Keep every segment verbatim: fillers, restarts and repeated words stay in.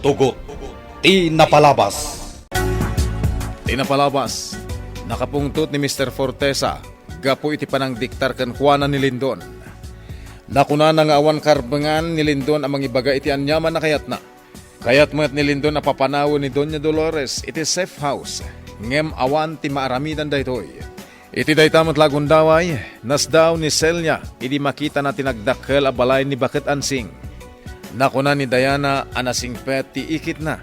Tugot ti napalabas. Ti napalabas, nakapungtot ni Mister Fortesa gapu iti panangdiktar kenkuana ni Lindon. Nakunana nga awan karbengan ni Lindon a mangibaga iti aniaman a kayatna. Kayat met ni Lindon a papanawen ni Doña Dolores iti safe house, ngem awan ti maaramidan daytoy. Iti dayta met la a gundaway, nasdaaw ni Celia idi makitana ti nagdakkel a balay ni Baket Ansing. Nakuna ni Diana a nasingpet ti ikitna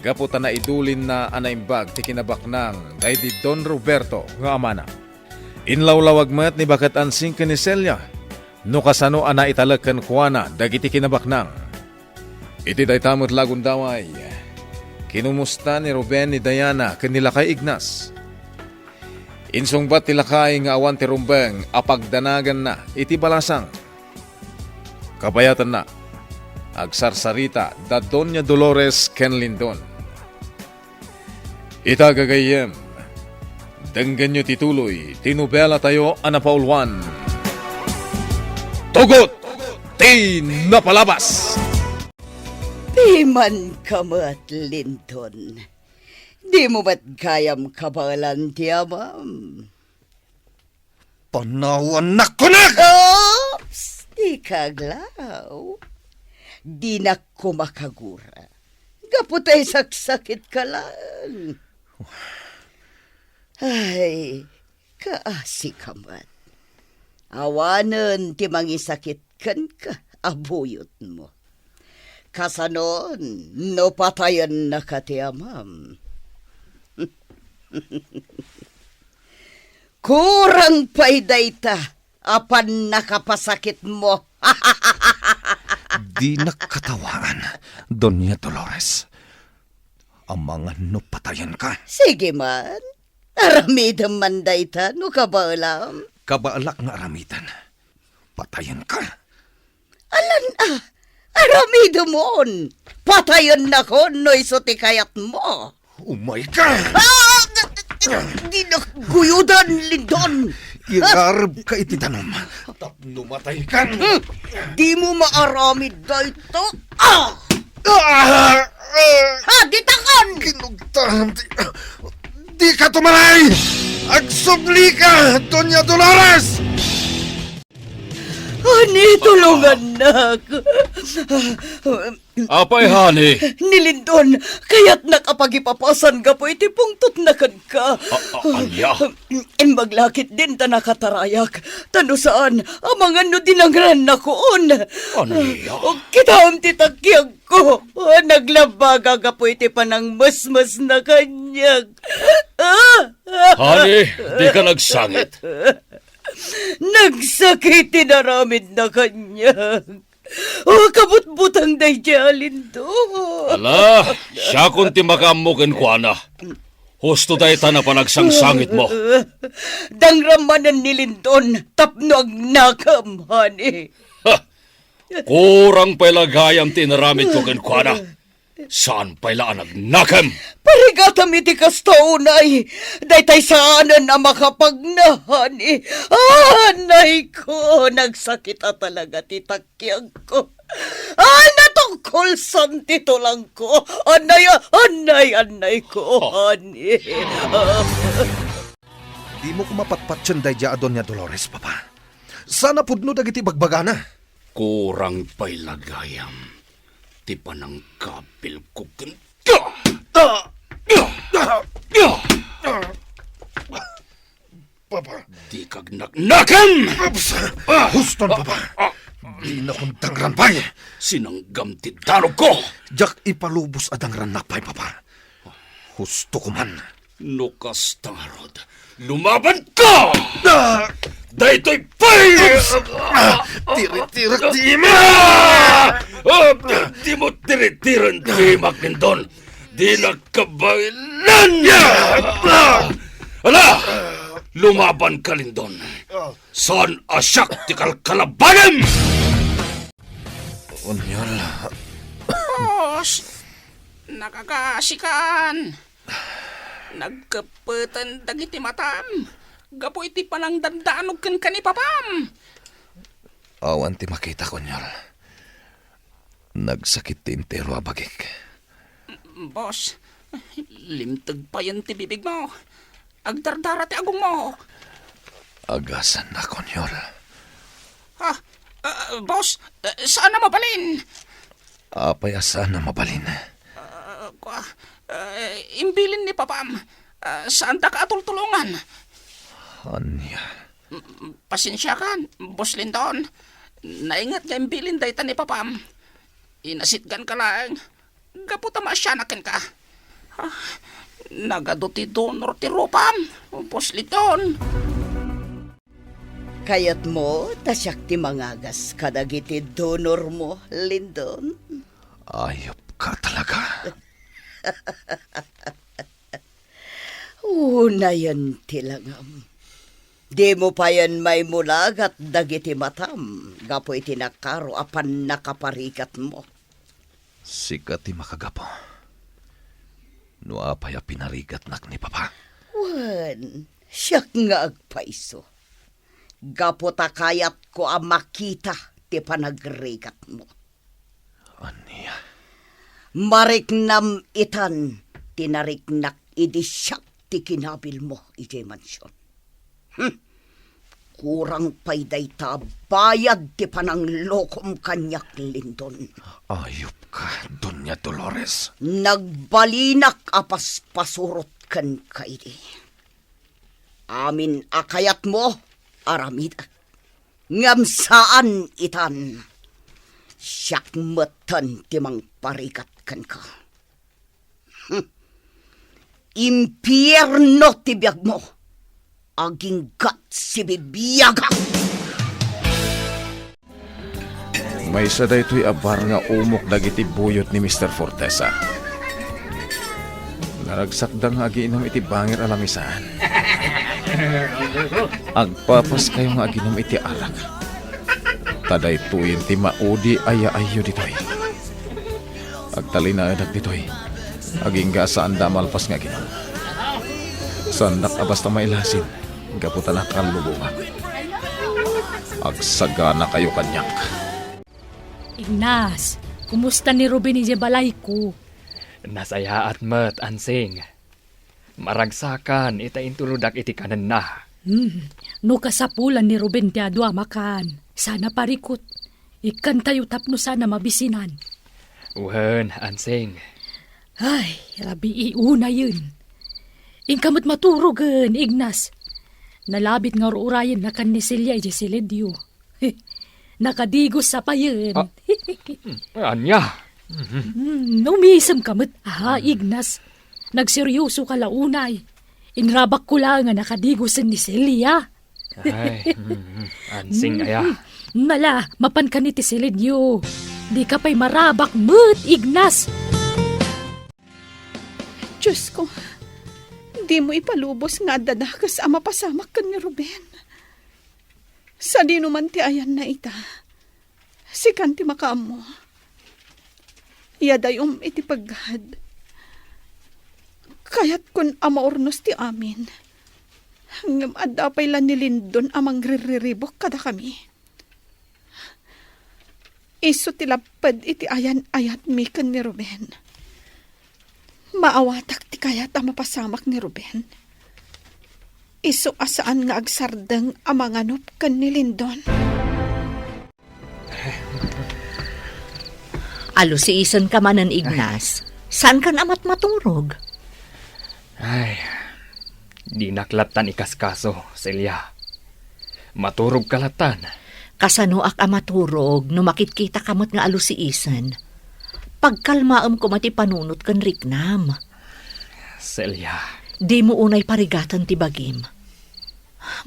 gapu ta naidulinna a naimbag ti kinabaknang daydi Don Roberto nga amana. Inlawlawag met ni Baket Ansing ken ni Celia no kasano a naitalek kenkuana dagiti kinabaknang. Iti dayta met la a gundaway, kinumusta ni Ruben ni Diana ken ni Lakay Ignas. Insungbat ti lakay nga awan ti rumbeng a pagdanaganna iti balasang. Kabayatanna, agsarsarita da Doña Dolores ken Lindon. Ita, gagayyem, denggenyo ti tuloy ti nobelatayo a napauluan, Tugot ti Napalabas. Pimanka met, Lindon. Dimo met gayam kabaelan ti amam. Panawannak kunak! Oops! Dika aglaw. Dinak koma kagura. Gapu ta isaksakitka laeng. Ay, kaasika met. Awanen ti mangisakit kenka a buyotmo. Kasanon no patayennaka ti amam. Kurang pay dayta a pannakapasakitmo. Dinak katawaan, Doña Dolores. Amangan no patayenka. Sige man. Aramidem man dayta no kabaelam. Kabaelak nga aramiden. Patayenka. Alan a, aramidemon. Patayennakon no isu ti kayatmo. Umayka! Ah! Dinak guyodan, Lindon. Irarebka iti danum. Tapno mataykan. Hmm. Dimo maaramid dayta. Ah! Ah! Ah! Ha, ditakan! Kinugtahan ti, dika tumalay! Agsublika, Doña Dolores! Honey, tulungannak. Apay, honey? Ni Lindon, kayatnak a pagipapasan gapu iti pungtotna kenka. A-, a-, ania? Imbag la ketdin ta nakatarayak. Ta no saan, amangan no dinangrannakon. Ania? O, kitaem ti takiagko. Naglabaga gapu iti panangmesmesna kaniak. Honey, dika nagsangit. Nagsakit ti naramidna kaniak. O, kabutbutang daydiay a Lindon. Ala, siakon ti makaammo kenkuana. Husto dayta a panagsangsangitmo. Dangram manen ni Lindon tapno agnakem, honey. Ha! Kurang pay la gayam ti inaramidko kenkuana. Saan pay la a nagnakem? Parigatam iti kasta unay. Daytay saanen a makapagna, honey. Ah, anay ko, nagsakit a talaga ti takiagko. Ah, natungkolsan ti tulangko. Anay, anay, anay ko, honey. Dimo koma patpatien daydiay a Doña Dolores, Papa. Saan a pudno dagiti bagbagana. Kurang pay la gayam ti panangkabilko ken... Papa. Dika agnaknakem! Ups! Huston, Papa. Dinakon dangran pay. Sinanggam ti danogko. Diak ipalubos a dangrannak pay, Papa. Husto ko man. No kasta ngarud, lumabanka! Ah! Daytoy pay! Oops! Ah! Tiritirek ti ima! Ah! Ah! Dimo tiritiren ti imak, Lindon. Dinak kabaelan! Ah! Ala! Lumabanka, Lindon. Saan a siak ti kalkalabanem! Onyol. Boss, nakakasikan. Nagkeppeten dagiti matam gapu iti panangdandanog kenka ni papam. Awan ti makitak, Onyol. Nagsakit ti entero a bagik. Boss, limteg payen ti bibigmo. Agdardara ti agongmo. Agasan a konyol. Ah, ah, boss, eh, saan a mabalin? Apay a saan a mabalin? Ah, kua, eh, imbilin ni Papam. Ah, saandaka a tultulongan. Ania? Mm, pasensiakan, Boss Lindon. Nainget nga imbilin dayta ni Papam. Inasitganka laeng. Gapu ta maasianak kenka. Ah, nagadu ti donor ti rupam, Boss Lindon. Kayatmo ta siak ti mangagas kadagiti donormo, Lindon? Ayupka talaga. Unayen ti langam. Dimo payen maimulagat dagiti matam gapu iti nakaro a pannakaparigatmo. Sika ti makagapu. No apay a pinarigatnak ni Papa? Wen, siak nga agpayso. Gapu ta kayatko a makita ti panagrigatmo. Ania? Mariknam itan ti nariknak idi siak ti kinabilmo idiay mansion. Hmm. Kurang pay dayta a bayad ti pananglokom kaniak, Lindon. Ayupka, Doña Dolores. Nagbalinak a paspasurot kenka idi. Amin a kayatmo, aramidek. Ngem saan itan. Siak metten ti mangparigat kenka. Hmm. Impierno ti biagmo. Aginggat sibibiagak. Maysa daytoy a bar nga umok dagiti buyot ni Mister Fortesa. Naragsakda nga agiinum iti bangir a lamisan. Agpapaskayo nga aginum iti arak. Ta daytoyen ti maudi a yaayyo ditoy. Agtalinaedak ditoy. Agingga a saanda a malpas nga aginum. Saandak a basta mailasin gapu ta nakallubongak. Agsaganakayo kaniak. Ignas, kumusta ni Ruben idiay balayko? Nasayaat met, Ansing. Maragsakan ita intulodak iti kanenna. Hmm, no kasapulan ni Ruben ti adu a makan, saan a parikut. Ikkantayo tapno saan a mabisinan. Wen, Ansing. Ay, rabii unayen. Inka met maturogen, Ignas. Nalabit nga ur-urayennakan ni Celia idiay seledio. Nakadigos sa payen. Ah, hmm, ania? Mhm. Hmm, umisem ka met, ah, Ignas. Nagseryoso ka la unay. Inrabakko laeng a nakadigosen ni Celia. Ay, mhm, Ansing aya. Mhm. Nala, mapan ka ni ti seledio. Di ka pay marabak met, Ignas. Diosko, dimo ipalubos nga adda dakes a mapasamak ken ni Ruben. Sadino man ti ayanna ita, sikan ti makaammo. Yadayom iti peggad. Kayatkon a maurnos ti amin. Ngem adda pay la ni Lindon a mangrirriribuk kadakami. Isu ti lapped iti ayan-ayatmi ken ni Ruben. Maawatak ti kayat a mapasamak ni Ruben. Isu a saan nga agsardeng a manganup ken ni Lindon. Alusiisenka manen, Ignas. Saankan a matmaturog? Ay, dinak lattan ikaskaso, Celia. Maturogka lattan. Kasanoak a maturog no makitkitaka met nga alusiisen? Pagkalmaem koma ti panunot ken riknam. Celia. Dimo unay parigaten ti bagim.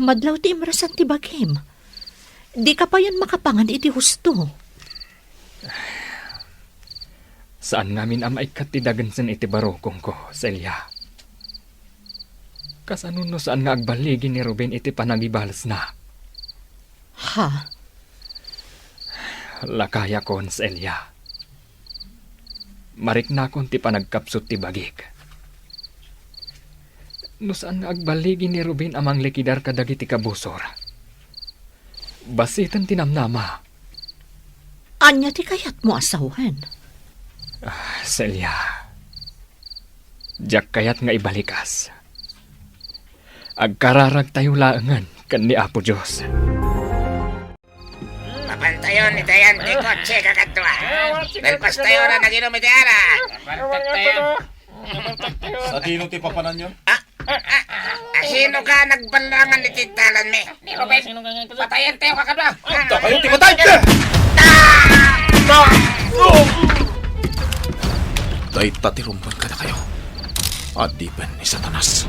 Madlaw ti imrasan ti bagim. Dika payen makapangan iti husto. Saan ngamin a maikkat ti dagensen iti barukongko, Celia. Kasano no saan nga agballigi ni Ruben iti panagibalesna? Ha? Lakayakon, Celia. Mariknakon ti panagkapsut ti bagik. No saan nga agballigi ni Ruben a manglikidar kadagiti kabusor, basiten ti namnama. Ania ti kayatmo a sawen? Ah, Celia, diak kayat nga ibalikas. Agkararagtayo laengen ken ni Apo Dios. Papantayon itayan ti kotse kakadua. Nalpastayon a naginom iti arak. Sadino ti papananyo? Ah, ah, ah, sino ka nagbanlangan iti dalanmi? Ni Ruben, patayen tayo kakadua. Dakayo ti matay! Dayta ti rumbeng kadakayo. Adipen ni Satanas.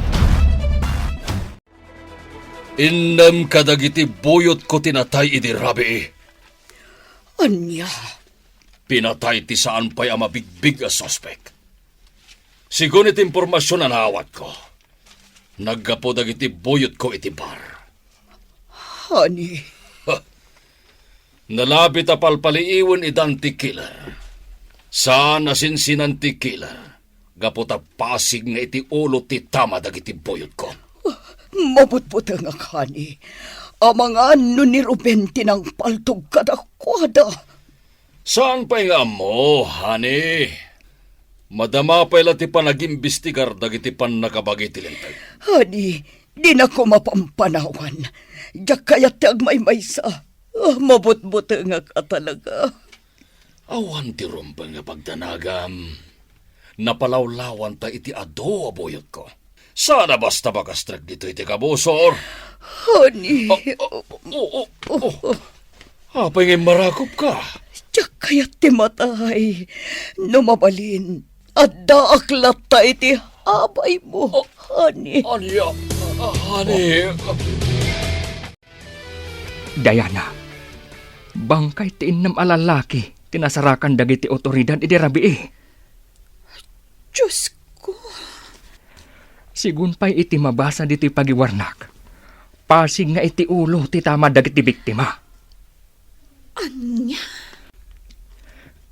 Innem kadagiti buyotko ti natay idi rabii. Ania? Pinatay ti saan pay a mabigbig a suspek. Sigun iti impormasion a naawatko, naggapu dagiti buyotko iti bar. Honey. Ha! Nalabit a palpaliiwen idan ti killer. Saan a sinsinan ti killer gapu ta pasig nga iti ulo ti tama dagiti buyotko. Mabutbutengak, honey. Amangan no ni Ruben ti nangpaltog kadakuada. Saan pay nga ammo, honey? Madama pay la ti panagimbestigar dagiti pannakabagi ti Linteg. Honey, dinak koma pampanawan. Diak kayat ti agmaymaysa. Ah, mabutbutengak a talaga. Awan ti rumbeng nga pagdanagam. Napalawlawanta iti adu a buyotko. Saan a basta makastrek ditoy ti kabusor. Honey. Ah, ah, oh, oh, oh. Apay nga immarakop ka? Diak kayat ti matay. No mabalin, addaak latta iti abaymo, honey. Ania? Ah, honey. Diana, bangkay ti innem a lalaki ti nasarakan dagiti otoridad idi rabii. Diosko! Sigun pay iti mabasa ditoy pagiwarnak, pasig nga iti ulo ti tama dagiti biktima. Ania?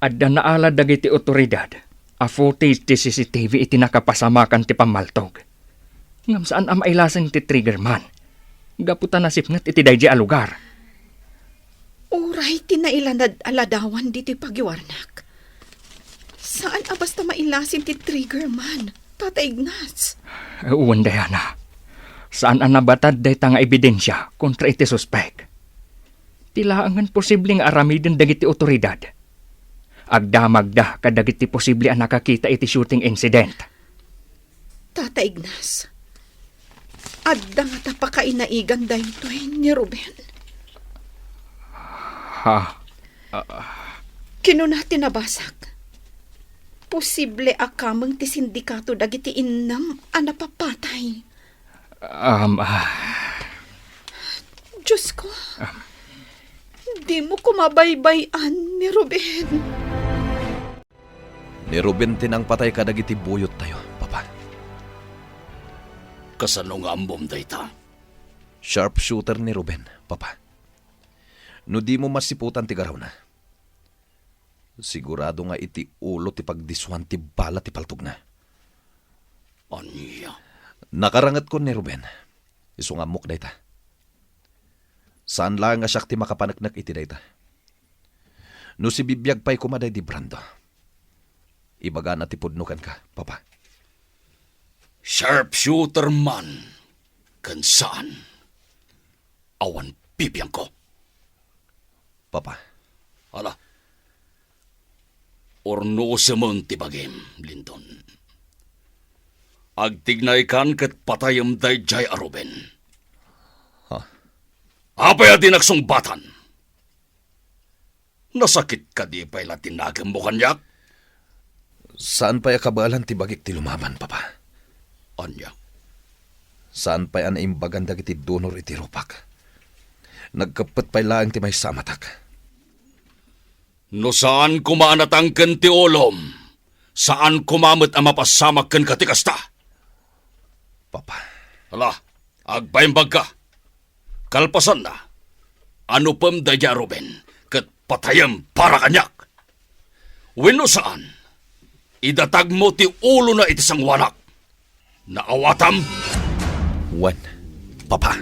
Adda naala dagiti otoridad a footage ti C C T V iti nakapasamakan ti pammaltog. Ngem saan a mailasin ti trigger man, gapu ta nasipnget iti daydiay a lugar. Uray ti nailanad a ladawan ditoy pagiwarnak. Saan a basta mailasin ti trigger man, Tata Ignas. Wen, Diana. Saan a nabatad dayta nga ebidensia kontra iti suspek. Ti laengen posible nga aramiden dagiti otoridad. Agdamagda kadagiti posible a nakakita iti shooting incident. Tata Ignas, adda ngata pakainaigan daytoy ni Ruben? Ha? Ah. Kinuna ti nabasak, posible a kameng ti sindikato dagiti innem a napapatay. Um, ah. Diosko, dimo koma baybay-an ni Ruben. Ni Ruben ti nangpatay kadagiti buyottayo, Papa. Kasano nga ammom dayta? Sharpshooter ni Ruben, Papa. No dimo masiputan ti garawna, sigurado nga iti ulo ti pagdisuan ti bala ti paltogna. Ania? Nakarangetkon ni Ruben. Isu nga ammok dayta. Saan laeng a siak ti makapaneknek iti dayta. No sibibiag pay koma daydi Brando, ibagana ti pudno kenka, Papa. Sharpshooter man ken saan, awan bibiangko. Papa. Ala. Urnosemon ti bagim, Lindon. Agtignaykan ket patayem daydiay a Ruben. Ha? Apay a dinak sungbatan? Nasakit kadi pay la ti nagemmo kaniak? Saan pay a kabaelan ti bagik ti lumaban, Papa. Ania? Saan pay a naimbagan dagiti donor iti rupak. Nagkeppet pay laeng ti maysa a matak. No saan koma a natangken ti ulom, saan koma met a mapasamak kenka ti kasta. Papa. Ala, agbaimbagka. Kalpasanna, anupem daydiay a Ruben ket patayem para kaniak. Wenno saan, idatagmo ti ulona iti sangoanak. Naawatam? Wen, Papa.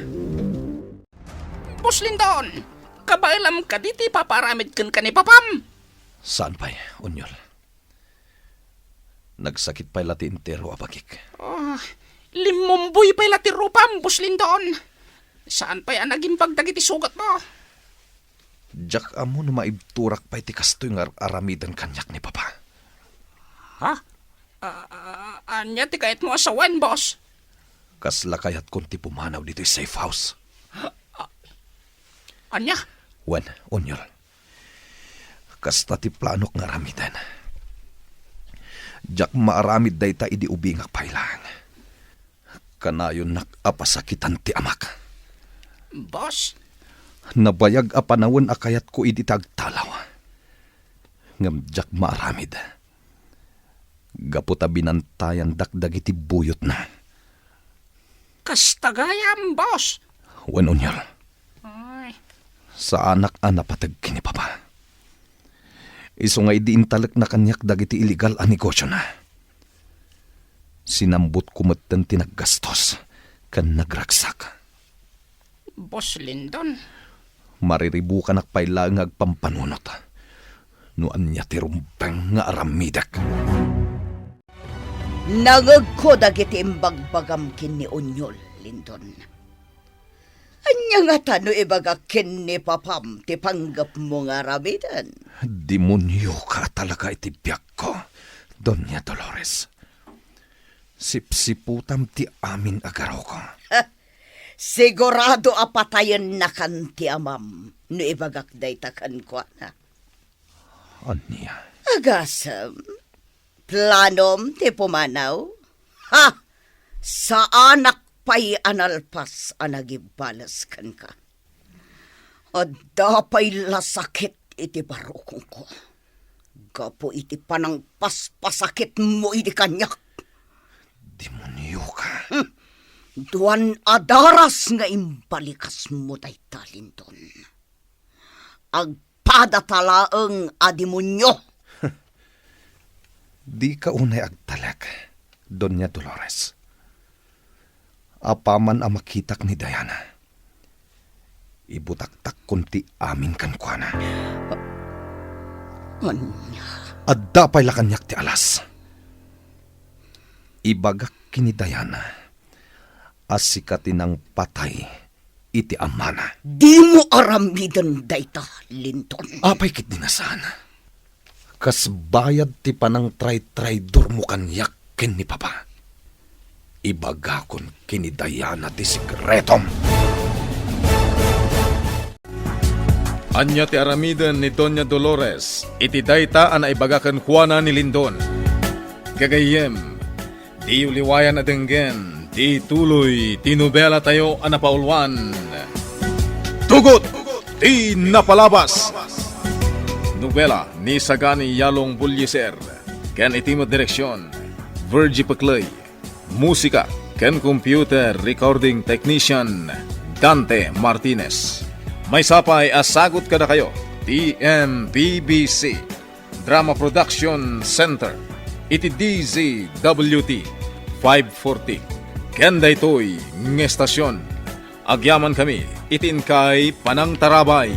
Boss Lindon, kabaelam kadi ti ipapaaramid kenka ni Papam? Saan pay, Onyol? Nagsakit pay la ti entero a bagik. Ah, limmumboy pay la ti rupam, Boss Lindon. Saan pay a nagimbag dagiti sugatmo? Diak ammo no maibturak pay ti kastoy nga ar-aramiden kaniak ni Papa. Ha? Ah, ah, ania ti kayatmo a sawen, boss? Kasla kayatkon ti pumanaw ditoy safe house. Ah, ania? Wen, Onyol. Kasta ti planok nga aramiden. Diak maaramid dayta idi ubingak pay laeng. Kanayonnak a pasakitan ti amak. Boss? Nabayag a panawen a kayatko idi ta agtalaw. Ngem diak maaramid. Gapu ta binantayandak dagiti buyotna. Kasta gayam, boss. Wen, Onyol. Ay. Saanak a napateg ken ni Papa. Isu nga idi intalekna kaniak dagiti illegal a negosiona, sinambotko metten ti naggastos ken nagragsak. Boss Lindon. Mariribukanak pay laeng nga agpampanunot no ania ti rumbeng nga aramidek. Nangegko dagiti imbagbagam ken ni Onyol, Lindon. Ania ngata no ibagak ken ni Papam ti panggepmo nga aramiden? Demonioka a talaga iti biagko, Doña Dolores. Sipsiputam ti amin a garoko. Sigurado a patayennakan ti amam no ibagak dayta kenkuana. Ania? Agasem, planom ti pumanaw? Ha! Saanak pay a nalpas a nagibales kenka. Adda pay la sakit iti barukongko. Gapu iti panangpaspasakitmo idi kaniak. Demonioka. Hmm. Duan a daras nga imbalikasmo dayta, Lindon. Agpadata laeng a demonio. Dika unay agtalek, Doña Dolores. Apaman a makitak ni Diana, ibutaktakkon ti amin kenkuana. Ania? Adda pay la kaniak ti alas. Ibagak ken ni Diana a sika ti nangpatay iti amana. Dimo aramiden dayta, Lindon. Apay ketdi a saan? Kas bayad ti panangtraytraydormo kaniak ken ni Papa, ibagakon ken ni Diana ti sekretom. Ania ti aramiden ni Doña Dolores iti dayta a naibaga kenkuana ni Lindon? Gagayyem, diyo liwayan a denggen ti tuloy ti nobelatayo a napauluan, Tugot ti Napalabas. Nobela ni Sagani Yalong Bullieser ken iti met direksion, Virgie Pecley. Musika ken computer recording technician, Dante Martinez. Maysa pay a sagut kadakayo ti M P B C Drama Production Center iti D Z W T five forty. Ken daytoy nga estasion, agyamankami iti inkay panangtarabay.